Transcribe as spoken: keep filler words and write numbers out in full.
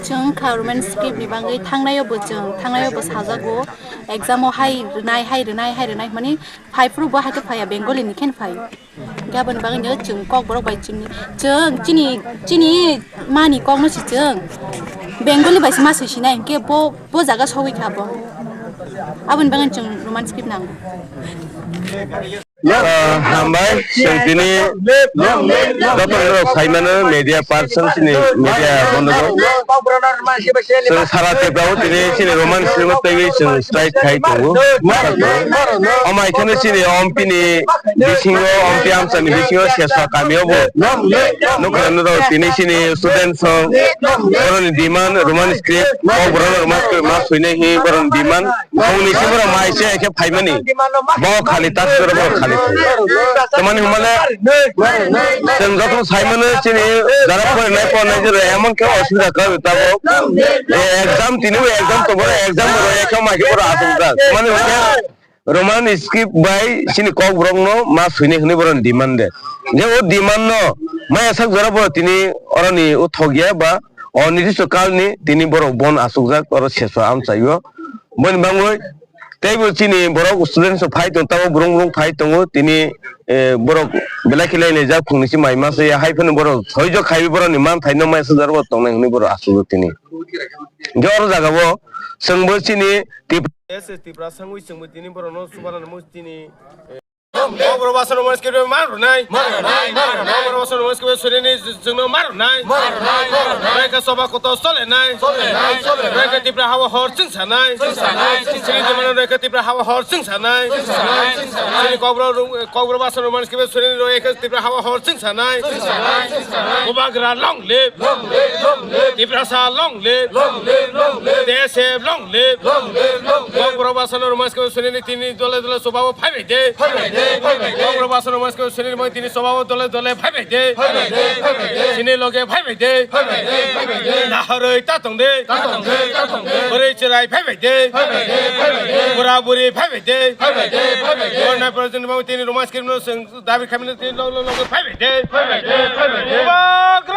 Chwng kha Roman script ni bagwi thangnaio bo chwng, thangnaio bo sajago. Exam o hai rwnai, hai rwnai, hai rwnai hwnmani phai phuru bo hai khe phaiya, Bengali ni khe phai. Hwnkhe aboni bagwi no chwng Kokborok bai chini, chwng chini, chini mani kok no si chwng Bengali bai se ma sui sinai, hwnkhe bo, bo jaga sogwi kha bo. Aboni bagwi chwng Roman script nango. Ah, hambai, chwng tini joto norok saimano media person chini media bondo. Chwng sara Tripura o tini chini Roman script taiwi chwng strike khai tongo. Omo hai kheno chini ompi ni bisingo, ompi amcha ni bisingo sesa kami o bo. Nukha norok tini chini student song, boroni demand Roman script, o borok Roman script ma suinai hi boroni demand. Bongni si borok mai se khe phaimani. Bo khali tak sura bo khali. Tamani humale. Chwng joto saimano chini jara porinai pornai jora emon khe osubida ka tabo. E exam tini bo exam to boro exam ro ekha mai khe boro asuk da. Tamani humale Roman script bai chini Kokborok no ma suinai hwnwi boroni demand de. Je o demand no maya sak jora bo tini oroni o thogya ba o nirdisto kal ni tini borok bon asukjak oro seso amchaio. Boni bangwi teibo chini borok students rok phai tong, tabok brung brung phai tongo, tini, eh, borok belai khe lainai jak phungni si mai masa ya, hai phano borok soijo khaiwi borokni man thaino mai sujaro bo tongnai hwnwi borok asugo tini. Hwnkhe oro jagao chwngbo chini Tripura S S Tripura sangwi chwngbo tini borokno chubanani mo chini, eh, Kokborok basa Roman script ma rwnai. Ma rwnai, ma rwnai. Kokborok basa Roman script suinani chwngno ma rwnai. Ma rwnai, ma rwnai. Bai khe choba kotor solenai. Solenai, solenai. Bai khe Tripura hawa hor chwng sanai. Chwng sanai, chwng sanai. Chini demand bai khe Tripura hawa hor chwng sanai. Chwng sanai, chwng sanai. Chini Kokborok, Kokborok basa Roman script suinani bai khe Tripura hawa hor chwng sanai. Chwng sanai, chwng sanai. Bubagra long live. Long live, long live. Tiprasa long live. Long live, long live. T S F long live. Long live, long live. Kokborok basa Roman script suinani tini dole dole choba o phai bai de. Phai bai de, phai bai de. Kokborok basa Roman script suinani tini choba o dole dole phai bai de. Phai bai de, phai bai de. Chini loge phai bai de. Phai bai de, phai bai de. Naharwi ta tong de. Ta tong de, ta tong de. Bwrwi chwrai phai bai de. Phai bai de, phai bai de. Bura buri phai bai de. Phai bai de, phai bai de. Bornai porjoni tini Roman script no chwng dabi khaimani tini log log log phai bai de. Phai bai de, phai bai de. Bubagra